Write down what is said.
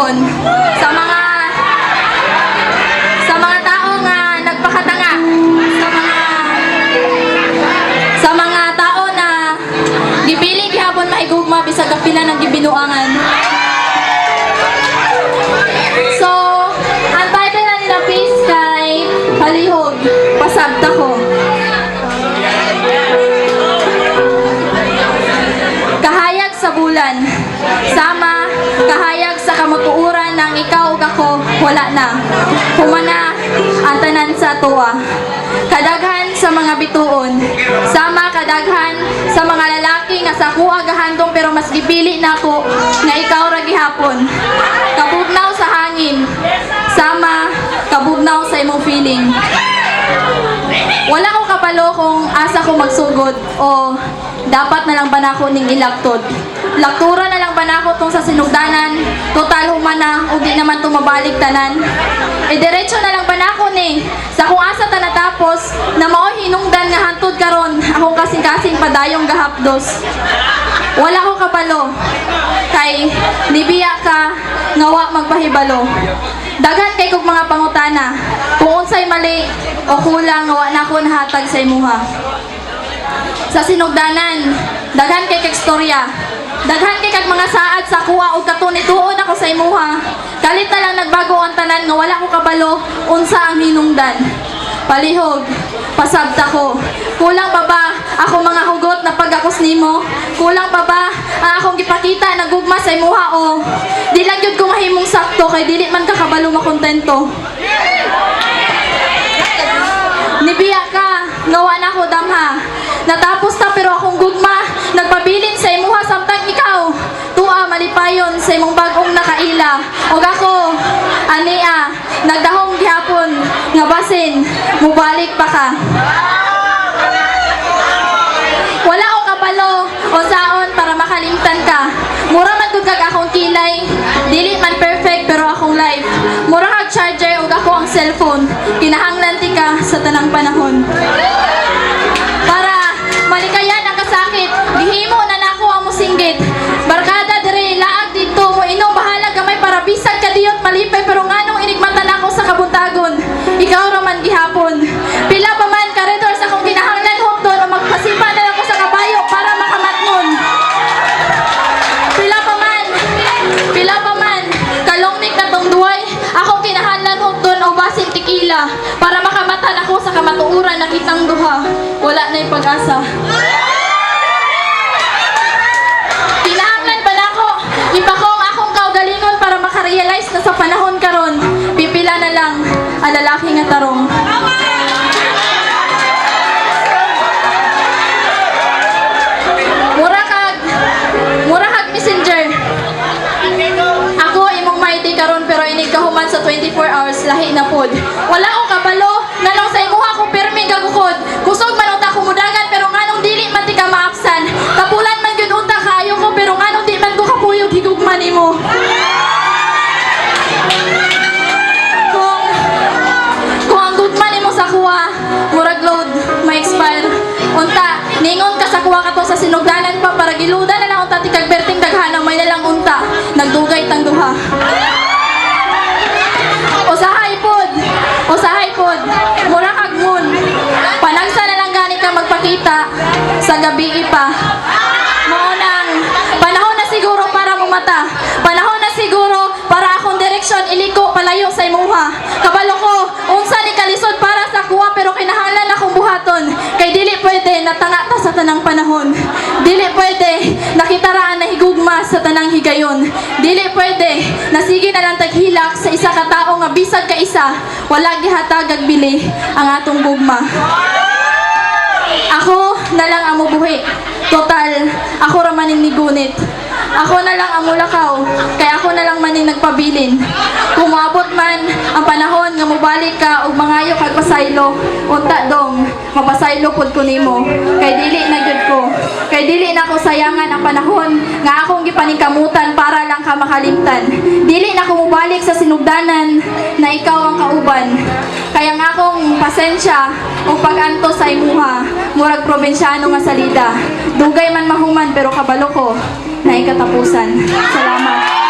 bituon. Sa mga tao nga nagpakatanga, sa mga tao na gipili gihapon mahigugma bisag kapila ng gibinuangan. So, ang title na nila piece kay "Palihog, Pasabta Ko." Kahayag sa bulan, sama kahayag sa kamatuoran ng ikaw ug ako, wala na. Humana ang tanan sa tuwa. Kadaghan sa mga bituon, sama kadaghan sa mga lalaki nga sa kuha gahandong pero mas gipili nako nga ikaw ra gihapon. Kabugnaw sa hangin, sama kabugnaw sa imong feeling. Wala ko kabalo kung asa ko magsugod o dapat na lang ba nako ning ilaktod. Laktura na lang ba nako tong sa sinugdanan, total humana ug di naman tumabalik tanan. E diretso na lang ba nako ni sa kung asa ta natapos na mao hinungdan nga hantod karon akong kasing-kasing padayong gahapdos. Wala ko kabalo kay nibiya ka nga wa magpahibalo. Daghan kay kog mga pangutana kung unsay mali o kulang nga wa na ko nahatag sa imuha. Sa sinugdanan, daghan kay kag storya. Daghan kay kag mga saad sa kuha ug katunituon ako sa imuha. Kalit na lang nagbago ang tanan nga wala ko kabalo unsa ang hinungdan. Palihog, pasabta ko. Kulang pa ba ako mga hugot na pagakos nimo? Kulang pa ba ang akong gipakita na gugma sa imuha o di lang gyud ko mahimong sakto kay dili man ka kabalo makontento? Nibiya ka, ngawa na ko damha. Natapos ta pero akong gugma, nagpabilin sa imuha samtang ikaw tuwa malipayon sa imong bag-ong nakaila. Og ako, ania, nagdahong gihapon, nga basin, mubalik pa ka. Wala ko kabalo o saon para makalimtan ka. Mura man gud kag akong kilay, dili man perfect pero akong life. Mura kag charger ug ako ang cellphone. Kinahanglan ti ka sa tanang panahon. Para malikayan ang kasakit, gihimo na nako ang musinggit. Barkada dire, laag dito, mo inom bahala gamay para bisag kadiyot malipay pero nganong inigmata nako sa kabuntagon. Ikaw ra man gihapon. Pila pa man ka red horse akong kinahanglan hupdon o magpasipa na lang ko sa kabayo para makamatngon. Pila pa man, pila pa man, kalongnik na tong duway, akong kinahanglan hupdon o basin tequila para makamatan ako sa kamatuoran na kitang duha. Wala na'y pag-asa. Kinahanglan ba nako ipako ang akong kaugalingon para makarealize na sa panahon karon, pipila na lang ang lalaki nga tarong. Mura kag messenger. Ako imong mighty karon pero inig kahuman sa 24 hours lahi na pod. Wala ko kabalo nganong sa imuha ko pirmi gagukod. Kusog man unta kumudagan pero nganong dili man ti ka maapsan. Tapulan man gyud unta kaayo ko pero nganong di man ko kapuyog higugma nimo. Kung kung ang gugma nimo sa kuha, murag load, ma-expire. Unta, ningon ka sa kuha kato sa sinugdanan pa para giluda na lang unta ti kag berting daghanang may na lang unta. Nagdugay tang duha. Usahay pod, usahay pod, mura kag moon. Panagsa na lang gani ka magpakita sa gabi pa. Mao nang panahon na siguro para mumata. Panahon na siguro para akong direksyon iliko palayo sa imuha. Kabalo ko, unsa ni kalisod para sa kuha pero kinahanglan akong buhaton. Kay dili pwede natanga ta sa tanang panahon. Dili pwede nakitaraan na higugma sa tanang higayon. Dili pwede nasige na lang taghilak sa isa ka tawo nga bisag ka isa wala gihatag ag bili ang atong gugma. Ako na lang ang mubuhi. Total, ako ra man ning nigunit. Ako na lang ang mulakaw, kay ako na lang man ning nagpabilin. Kung moabot man ang panahon nga mobalik ka ug mangayo kag pasaylo, unta dong, mapasaylo pud ko nimo. Kay dili na gyud ko. Kay dili na ko sayangan ang panahon nga akong gipaningkamutan para lang ka makalimtan. Dili na ko mobalik sa sinugdanan na ikaw ang kauban. Kaya nga akong pasensya o pag-anto sa imuha, murag probinsyano nga salida. Dugay man mahuman pero kabalo ko na ikatapusan. Salamat.